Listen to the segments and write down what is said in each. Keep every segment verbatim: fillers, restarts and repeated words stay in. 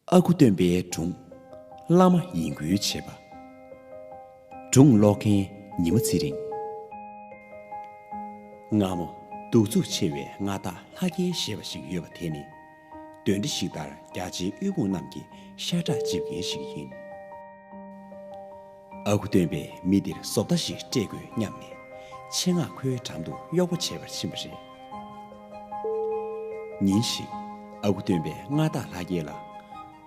ཨ་ཁུ་སྟོན་པའི་སྒྲུང་། བླ་མ་ཡིད་འགུལ་བྱེད་པ། སྒྲུང་ཀློག་མཁན་ཉི་མ་ཚེ་རིང་། སྔ་མོ། གདུག་རྩུབ་ཆེ་བའི་མངའ་བདག་ལྷ་རྒྱལ་ཞེས་པ་ཞིག་ཡོད་པ་དེ་ནི། གདོན་འདྲེ་ཞིག་ལྟར་རྒྱ་ཆེའི་དབུལ་ཕོངས་རྣམས་ཀྱི་ཤ་ཁྲག་འཇིབ་མཁན་ཞིག་ཡིན། ཨ་ཁུ་སྟོན་པས་མི་འདིར་བཟོ་ལྟ་ཞིག་སྤྲད་དགོས་སྙམ་ནས། ཆེད་མངགས་ཁོའི་འགྲམ་དུ་གཡོག་པོ་བྱེད་པར་ཕྱིན་པ་རེད། ཉིན་ཞིག་ཨ་ཁུ་སྟོན་པས་མངའ་བདག་ལྷ་རྒྱལ་ལ།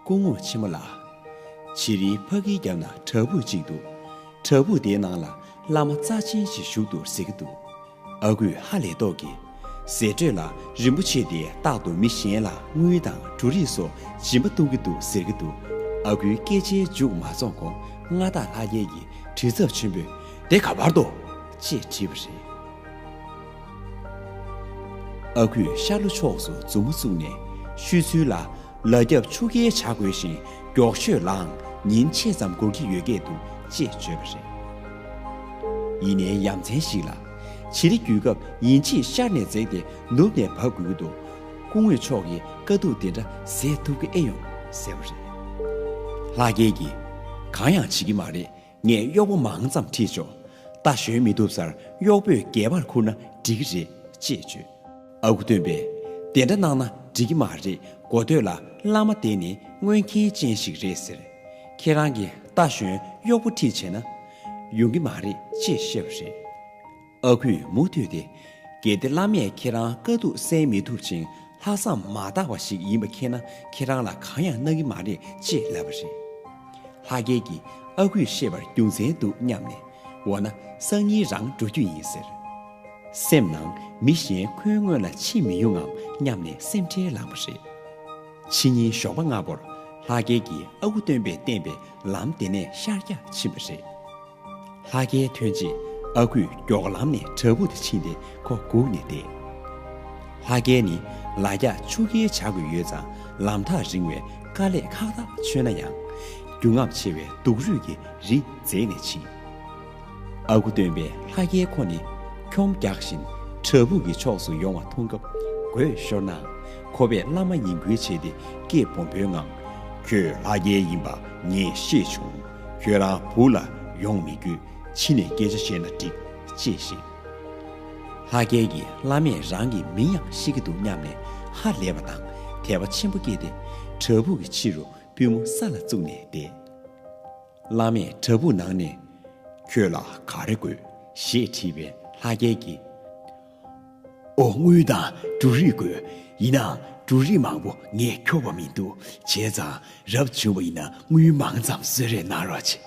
སྐུ་ངོ་ཆེན་མོ་ལགས། ཕྱི་རིའི་ཕ་གིའི་རྒྱབ་ན་བྲག་ཕུག་ཅིག་འདུག་བྲག་ཕུག་དེའི་ནང་ལ་བླ་མ་རྩ་ཆེན་ཞིག་བཞུགས་འདུག་ཟེར་གྱི་འདུག་ཨ་ཁུས་ཧ་ལས་མདོག་གིས། ཟེར་སྒྲོས་ལ་རིན་པོ་ཆེ་དེ་རྟག་ཏུ་མི་གཞན་ལ་དངུལ་དང་འབྲུ་རིགས་སོགས་སྦྱིན་པ་གཏོང་གི་འདུག་ཟེར་གྱི་འདུག་ཨ་ཁུའི་སྐད་ཆའི་མཇུག་མ་རྫོགས་གོང་མངའ་བདག་ལྷ་རྒྱལ་གྱིས་དྲི་ཚབས་ཆེན་པོས། དེ་ག་པར་འདུག་ཅེས་དྲིས་པ་རེད། ཨ་ཁུས་ཤར་ལྷོ་ཕྱོགས་སུ་མཛུབ་མོ་བཙུགས་ནས་ཤོད་ཚུལ་ལ། ལ་རྒྱབ་ཆུ་རྐྱལ་བྱ་དགོས་ཤིང་མགྱོགས་ཤོས་ལའང་ཉིན་ཕྱེད་ཙམ་འགོར་གྱི་ཡོད་སྐད་འདུག་ཅེས་བརྗོད་པ་རེད། ཡིན་ནའི་ཡ་མཚན་ཞིག་ལ། བྱི་རི་རྒྱུད་སྐབས་ཡིན་གཅིག་ཤར་ནས་འཛེགས་ཏེ་ནུབ་ནས་བབས་དགོས་ཀྱི་འདུག་སྐུ་ངོ་མཆོག་གིས་དཀའ་སྡུག་འདི་འདྲ་བཟེད་ཐུབ་ཀྱི་ཨེ་ཡོང་ཟེར་བ་རེད། ལྷ་རྒྱལ་གྱིས། གང་ཡང་བྱེད་ཀྱི་མ་རེད། ངས་གཡོག་པོ་མང་ཙམ་ཁྲིད་ཆོག་རྟ་ཞོན་མི་ཐུབ་སར་གཡོག་པོས་སྒལ་པར་ཁུར་ན་འགྲིག་གི་རེད་ཅེས་བརྗོད། ཨ་ཁུ་སྟོན་པས། དེ་འདྲ་གནང་ན་འགྲིག་གི་མ་རེད། གོ་ཐོས་ལ་བླ་མ་དེ་ནི་སྔོན་ཁྱེར་ཅན་ཞིག་རེད་ཟེར། ཁྱེད་རང་གིས་རྟ་ཞོན་གཡོག་པོ་ཁྲིད་བྱས་ན། ཡོང་གི་མ་རེད་ཅེས་བཤད་པ་རེད། ཨ་ཁུས་མུ་མཐུད་དེ། གལ་ཏེ་བླ་མས་ཁྱེད་རང་དཀའ་སྡུག་བསལ་མི་ཐུབ་ཅིང་ལྷག་བསམ་མ་དག་པ་ཞིག་ཡིན་པ་མཁྱེན་ན་ཁྱེད་རང་ལ་གང་ཡང་གནང་གི་མ་རེད་ཅེས་ལབ་པ་རེད། ལྷ་རྒྱལ་གྱིས་ཨ་ཁུས་བཤད་པར་རྒྱུ་མཚན་འདུག་སྙམ་ནས། འོ་ན་སང་ཉིན་རང་འགྲོ་རྒྱུ་ཡིན་ཟེར། སེམས་ནང་མི་གཞན་ཁོའི་སྔོན་ལ་ཕྱིན་མི་ཡོང་ངམ་སྙམ་ནས་སེམས་ཁྲལ་ལངས་པ་རེད། ཕྱི་ཉིན་ཞོགས་པ་སྔ་པོར་ལྷ་རྒྱལ་གྱིས་ཨ་ཁུ་སྟོན་པས་བསྟན་པའི་ལམ་དེ་ནས་ཤར་རྒྱག་ཕྱིན་པ་རེད། ལྷ་རྒྱལ་ཐོན་རྗེས་ཨ་ཁུས་མགྱོགས་ལམ་ནས་བྲག་ཕུག་ཏུ་ཕྱིན་ཏེ་ཁོ་སྒུག་ནས་བསྡད། ལྷ་རྒྱལ་ནི་ལ་རྒྱ་ཆུ་རྐྱལ་བྱ་དགོས་ཡོད་ཙང་ལམ་ཐག་རིང་བས་དཀའ་ལས་ཁག་ཐག་ཆོད་ན་ཡང་། རྒྱུན་རྔམ་ཆེ་བའི་སྡུག་རུས་ཀྱི་རི་འཛེགས་ནས་ཕྱིན། ཨ་ཁུ་སྟོན་པས་ལྷ་རྒྱལ་ཁོ་ནི་འཁྱོམ་རྒྱག་བཞིན་བྲག་ཕུག་གི་ཕྱོགས་སུ་ཡོང་བ་མཐོང་སྐབས་མགོས་ཤོར་ནའང་ཁོ་པས་བླ་མ་ཡིད་འགུལ་བྱས་ཏེ་སྐད་སྦོམ་པོའི་ངང་། ཁྱོད་ལྷ་རྒྱལ་ཡིན་པ་ངས་ཤེས་བྱུང་། ཁྱོད་རང་བུ་ལ་ཡོང་མི་དགོས། ཕྱི་ནས་སྐད་ཆ་བཤད་ན་འགྲིག་ཅེས་བཤད། ལྷ་རྒྱལ་གྱིས་བླ་མས་རང་གི་མིང་ཡང་ཤེས་ཀྱི་འདུག་སྙམ་ནས་ཧ་ལས་པ་དང་དད་པ་ཆེན་པོ་སྐྱེས་ཏེ་བྲག་ཕུག་གི་ཕྱི་རུ་པུས་མོ་ས་ལ་བཙུགས་ནས་བསྡད། བླ་མས་བྲག་ཕུག་ནང་ནས། ཁྱོད་ལ་ག་རེ་དགོས་ཞེས་དྲིས་པས་ལྷ་རྒྱལ་གྱིས། ཨོ་དངུལ་དང་འབྲུ་རིགས་དགོས། ཡིན་ནའང་འབྲུ་རིགས་མང་པོ་ངས་འཁྱོག་པ་མི་འདུག་བྱས་ཙང་རབ་བྱུང་བ་ཡིན་ན་དངུལ་མང་ཙམ་གསོལ་རས་གནང་རོགས་བྱེད།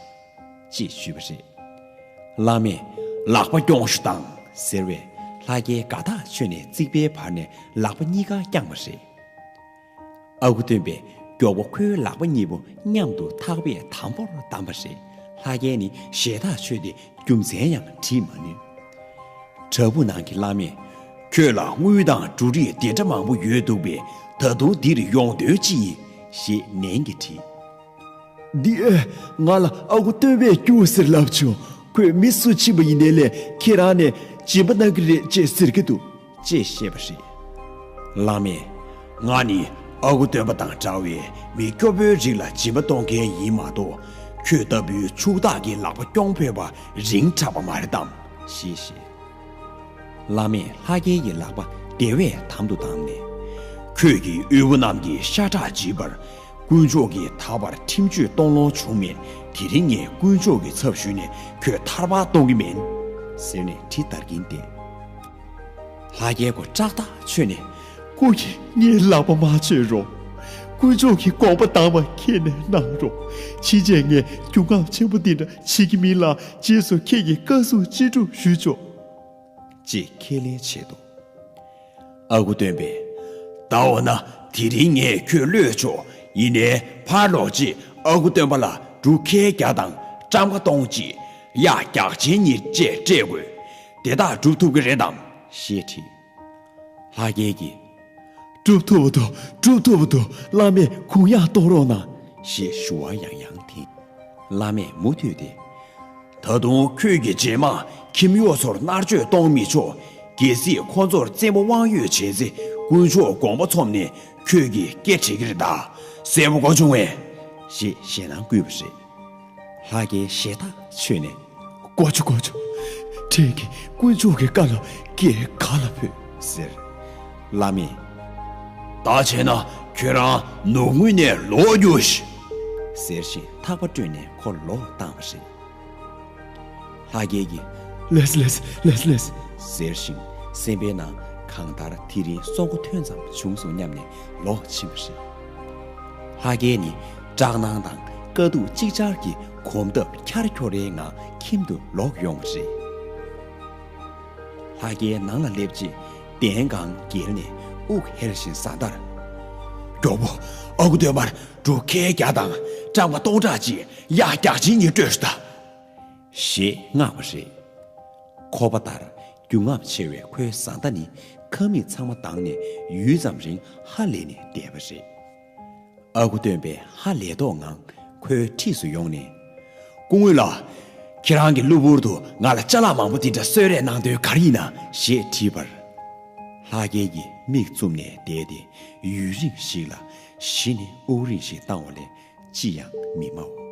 ཅེས་ཞུས་པ་རེད། བླ་མས་ལག་པ་རྐྱོང་ཞུ་དང་ཟེར་བས་ལྷ་རྒྱལ་དགའ་ཐག་ཆོད་ནས་རྩིག་པའི་བར་ནས་ལག་པ་གཉིས་ཀ་བརྐྱངས་པ་རེད། ཨ་ཁུ་སྟོན་པས་མགྱོགས་པོ་ཁོའི་ལག་པ་གཉིས་པོ་མཉམ་དུ་ཐག་པས་དམ་པོར་བསྡམས་པ་རེད། ལྷ་རྒྱལ་ནི་ཞེད་ཐག་ཆོད་དེ་རྒྱུ་མཚན་ཡང་དྲིས་མ་ནུས། བྲག་ཕུག་ནང་གི་བླ་མས། ཁྱོད་ལ་དངུལ་དང་འབྲུ་རིགས་དེ་འདྲ་མང་པོ་ཡོད་འདུག་པས་ད་དུང་འདིར་ཡོང་དོན་ཅི་ཡིན་ཞེས་ནན་གྱིས་དྲིས། འདི་ང་ལ་ཨ་ཁུ་སྟོན་པས་སྐྱུག་ཟེར་ལབ་བྱུང་། ཁོས་མི་སུ་ཕྱིན་པ་ཡིན་ནའི་ལས་ཁྱེད་རང་ནས་སྦྱིན་པ་གནང་གི་རེད་ཅེས་ཟེར་གྱི་འདུག་ཅེས་བཤད་པ་རེད། བླ་མས། ང་ནི་ཨ་ཁུ་སྟོན་པ་དང་འདྲ་བའི་མི་སྐྱོ་པོའི་རིགས་ལ་སྦྱིན་པ་གཏོང་མཁན་ཡིན་མ་གཏོགས་ཁྱོད་ལྟ་བུའི་ཕྱུག་བདག་གི་ལག་པ་རྐྱོང་ཕོད་པ་རིང་དྲགས་པ་མ་རེད་དམ་ཞེས་བཤད། བླ་མས་ལྷ་རྒྱལ་གྱི་ལག་པ་བདེ་བས་དམ་དུ་བསྡམས་ནས། ཁྱོད་ཀྱིས་དབུལ་པོ་རྣམས་ཀྱི་ཤ་ཁྲག་འཇིབ་པར་དཀོན་མཆོག་གིས་ད་བར་ཁྲིམས་གཅོད་གཏོང་ལོང་བྱུང་མེད། དེ་རིང་ངས་དཀོན་མཆོག་གི་ཚབ་ཞུས་ནས་ཁྱོད་ཐར་པ་གཏོང་གི་མིན། ཟེར་ནས་གྲི་འདར་གྱིན་བསྡད། ལྷ་རྒྱལ་མགོ་སྐྲག་ཐག་ཆོད་ནས། སྐུ་མཁྱེན། ངའི་ལག་པ་མ་ཆོད་རོགས། དཀོན་མཆོག་གི་དགོངས་པ་དྭངས་པ་ཁྱེད་ནས་གནང་རོགས། ཕྱིན་ཆད་ངས་རྒྱུ་རྔམ་ཆེན་པོ་འདི་འདྲ་བྱེད་ཀྱི་མིན་ལ་རྗེས་སུ་ཁྱེད་ཀྱི་བཀའ་གསུང་ཅི་སྒྲུབ་ཞུས་ཆོག་ཅེས་ཁས་ལེན་བྱེད་དོ། ཨ་ཁུ་སྟོན་པས། ད་འོ་ན་དེ་རིང་ངས་ཁྱོད་གློད་ཆོག་ཡིན་ནའི་ཕར་ལོག་རྗེས་ཨ་ཁུ་སྟོན་པ་ལ་འབྲུ་ཁལ་བརྒྱ་དང་ཊམ་ཀ་སྟོང་གཅིག་གཡག་རྒྱགས་ཆེན་གཉིས་བཅས་སྤྲད་དགོས། དེ་དག་སྒྲུབ་ཐུབ་ཀྱི་རེད་དམ་ཞེས་དྲིས། ལྷ་རྒྱལ་གྱིས། སྒྲུབ་ཐུབ་པ་འདུག་སྒྲུབ་ཐུབ་པ་འདུག་བླ་མས་དགོངས་ཡངས་གཏོང་རོགས་གནང་ཞེས་ཞུ་བ་ཡང་ཡང་འཐེན། བླ་མས་མུ་མཐུད་དེ། ད་དུང་ཁྱོད་ཀྱི་རྗེས་མ་ཁྱིམ་གཡོག་ཚོར་མནར་གཅོད་གཏོང་མི་ཆོག་གལ་སྲིད་ཁོ་ཚོར་བཙན་པོ་དབང་ཡོད་བྱས་ཚེ་དཀོན་མཆོག་དགོངས་པ་ཚོམས་ནས་ཁྱོད་ཀྱི་སྐེ་བྲེག་གི་རེད་ད། གསལ་པོ་གོ་བྱུང་བས། ཞེས་ཞེད་སྣང་བསྐུལ་བ་རེད། ལྷ་རྒྱལ་ཞེད་ཐག་ཆོད་ནས། གོ་བྱུང་གོ་བྱུང་། ཁྱེད་ཀྱིས་དཀོན་མཆོག་གི་བཀའ་ལ་རྒྱལ་ག་ལ་ཕོད་ཟེར། བླ་མས། ད་བྱས་ན་ཁྱོད་རང་ནུབ་ངོས་ནས་ལོག་རྒྱུ་ཞིག་ཟེར་བཞིན་ཐག་པ་བཀྲོལ་ནས་ཁོ་ལོག་བཏང་བ་རེད། ལྷ་རྒྱལ་གྱིས། ལེས་ལེས་ལེས་ལེས། ཟེར་ཞིང་སེམས་པའི་ནང་གང་ལྟར་དེ་རིང་སྲོག་མགོ་ཐོན་ཙམ་བྱུང་སོང་སྙམ་ནས་ལོག་ཕྱིན་པ་རེད། ལྷ་རྒྱལ་ནི་སྐྲག་སྣང་དང་དཀའ་སྡུག་ཅིག་ཅར་གྱི་གོམ་སྟབས་འཁྱར་འཁྱོར་རེའི་ངང་ཁྱིམ་དུ་ལོག་ཡོང་བ་རེད། ལྷ་རྒྱལ་ནང་ལ་སླེབས་རྗེས་གདན་གང་བརྒྱལ་ནས་དབུགས་ཧལ་བཞིན་བཟའ་ཟླར། མགྱོགས་པོ། ཨ་ཁུ་སྟོན་པར་འབྲུ་ཁལ་བརྒྱ་དང་སྤྲང་པོ་སྟོང་ཕྲག་གཅིག་གཡག་བརྒྱ་བྱིན་གྱིས་སྤྲོད་ཤོག་དང་། ཞེས་མངགས་པ་རེད། ཁོ་པ་ལྟར་རྒྱུས་མངའ་ཆེ་བའི་ཁོའི་བཟའ་ཟླ་ནི་ཁ་མིག་ཚང་མ་གདངས་ནས་ཡུད་ཙམ་རིང་ཧ་ལས་ནས་བསྡད་པ་རེད། ཨ་ཁུ་སྟོན་པས་ཧ་ལས་མདོག་ངང་ཁོའི་འཁྲིས་སུ་ཡོང་ནས། སྐུ་ངོ་ལགས། ཁྱེད་རང་གིས་གློ་བུར་དུ་ང་ལ་ཅ་ལག་མང་པོ་འདི་འདྲ་གསོལ་རས་གནང་དོན་ག་རེ་ཡིན་ན་ཞེས་དྲིས་པར། ལྷ་རྒྱལ་གྱིས་མིག་བཙུམ་ནས་བསྡད་དེ་ཡུན་རིང་ཞིག་ལ་གཞི་ནས་དབུགས་རིང་ཞིག་བཏང་བ་ལས་ཅི་ཡང་མི་སྨྲའོ།